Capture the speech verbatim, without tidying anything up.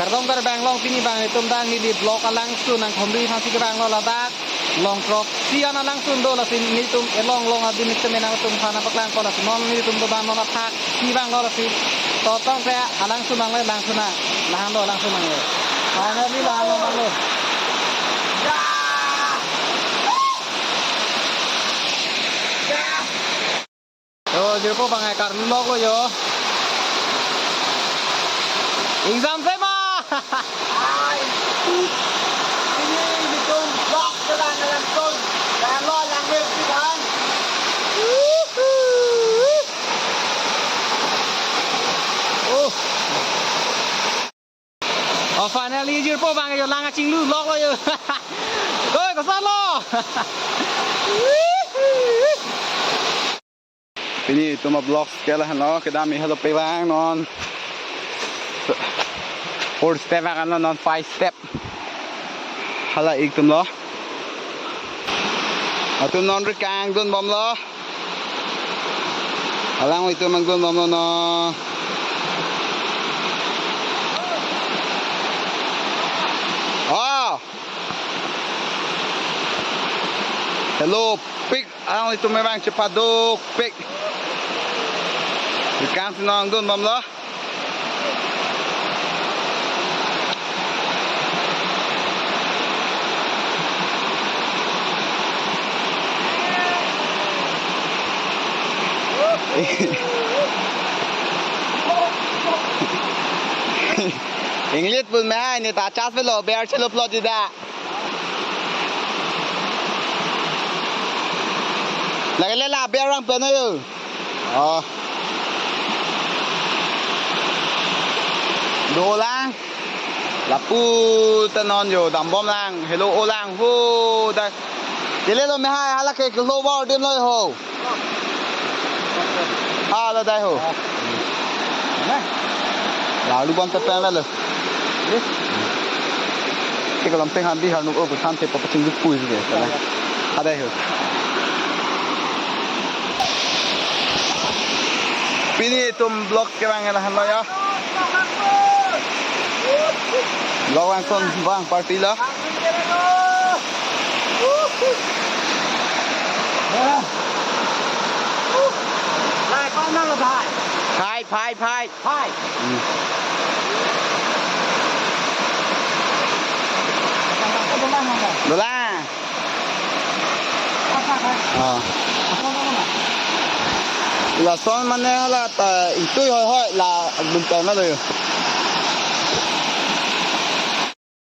Kardom karbang long, pini abang itum dang neli vlog alangsun nangkhomri aphansi kevang lo ladak. Long throk si an alangsun do, lasi nelitum elong long adim itum enang atum aphan nangpaklang ko, lasi non nelitum do abang non athak si vang lo, lasi to tong kre alangsun vang lo, alangsun na. Lahan lo, alangsun vang lo. Finally lahan lo, vang lo. Yo, jirpo abang karlu lok lo yo. Exam se ma. Ai. Ini nelitum vlog jalan-jalan tun. Jalan lo, jalan web di kan. Oh. Oh, finally jirpo abang yo, lang kachinglu lok lo yo. Oi, koson lo. Pini itum a-vlog ke lahan lo, kedam helo pe vang non. Four step vang non, non five step. Hala ik atum lo. Atum non rikang dun bom lo. Alang itum nangdun bom lo non. Oh. Helopik, ang itum memang chepadukpik. Rikangsi nangdun bom lo. English pun mehai, ne ta chas velo, ber chelo plot ida. Lagi le la ber rang pen yo. Oh. Dolang. Lapu ta non yo, dambom lang. Helo olang ho da. Kele lo mehai, hala ke kelo bor dim lo ho. Ah, lo dai ho. Lalu bom ta pen lo. Ke kolam teng han di han nuk o ko than the pa paching duk pui ke. Adai ho. Pini itum vlog kevang lahan lo ya. Vlog langsung vang party lo. Phai, phai, phai. Phai. Hmm. Dolang. Ah. Lason mane hala ta itui hoi hoi la dun pen lo yo.